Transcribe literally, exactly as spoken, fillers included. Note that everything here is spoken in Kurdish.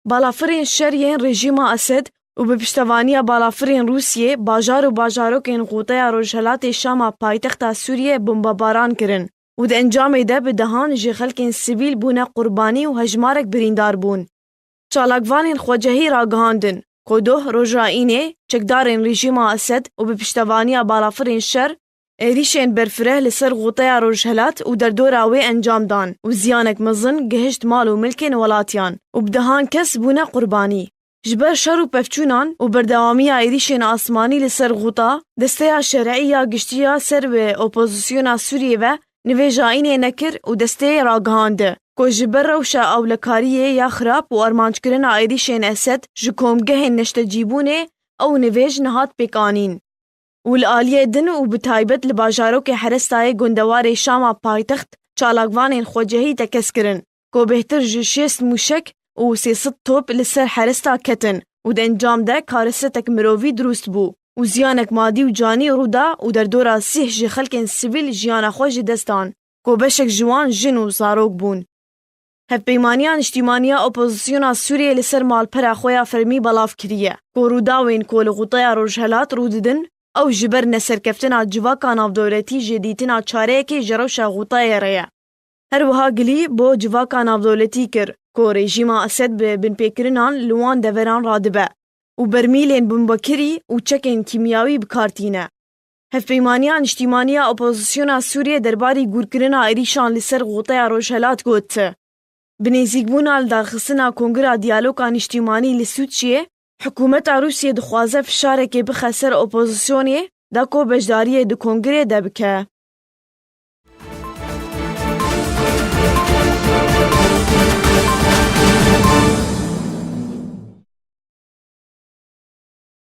Balafirên şer yên rejîma Esed û bi piştevaniya balafirên Rûsiyê bajar û bajarokên Xûteya Rojhelatê Şama paytexta Sûriyê bombebaran kirin û di encamê de bi dehan ji xelkên sivîl bûne qurbanî û hejmarek birîndar bûn. Çalakvanên xwecehî ragihandin ku doh roja înê çekdarên rejîma Esed û bi piştevaniya balafirên şer êrîşên berfireh li ser Xûteya Rojhelat û derdora wê encam dan û ziyanek mezin gihişt mal û milkên welatiyan û bi dehan kes bûne qurbanî. Ji ber şer û pevçûnan û berdewamiya êrîşên asmanî li ser Xûta, desteya şer'î ya giştî ya ser bi opozisyona Sûriyê ve nivêja înê nekir û desteyê ragihandi ku ji ber rewşa ewlekariyê ya xirab û armanckirina êrîşên Esed ji komgehên neştecîbûnê ew nivêj nehat pêkanîn. Û li aliyê din û bi taybet li bajarokê Herestayê gundewarê Şama paytext çalakvanên xwecehî tekez kirin ku bêhtir ji şêst mûşek û sê sed top li ser Heresta ketin û di encam de karesetek mirovî dirust bû û ziyanek madî û canî rû da û derdora sîh ji xelkên sivîl jiyana xwe ji dest dan ku beşek ji wan jin û zarok bûn. Hevpeymaniya Niştîmaniya Opozisyona Sûriyê li ser malpera xwe ya fermî belav kiriye ku rûdawên ku li Xûteya Rojhelat rû didin, ew ji ber neserkeftina civaka navdewletî ji dîtina çareyekê ji rewşa Xûteyê re ye. Her wiha gilî bo civaka navdewletî kir ku rejîma Esed bi binpêkirinan li wan deveran radibe û bermîlên bombekirî û çekên kîmyawî bi kar tîne. Hevpeymaniya Niştîmaniya Opozisyona Sûriyê derbarî gûrkirina êrîşan li ser Xûteya Rojhelat got, bi nêzîkbûna lidarxistina Kongira Diyaloga Niştîmanî li Sûçiyê, hikûmeta Rûsiyê dixwaze fişarekê bixe ser opozisyonê da ku beşdariyê di kongirê de bike.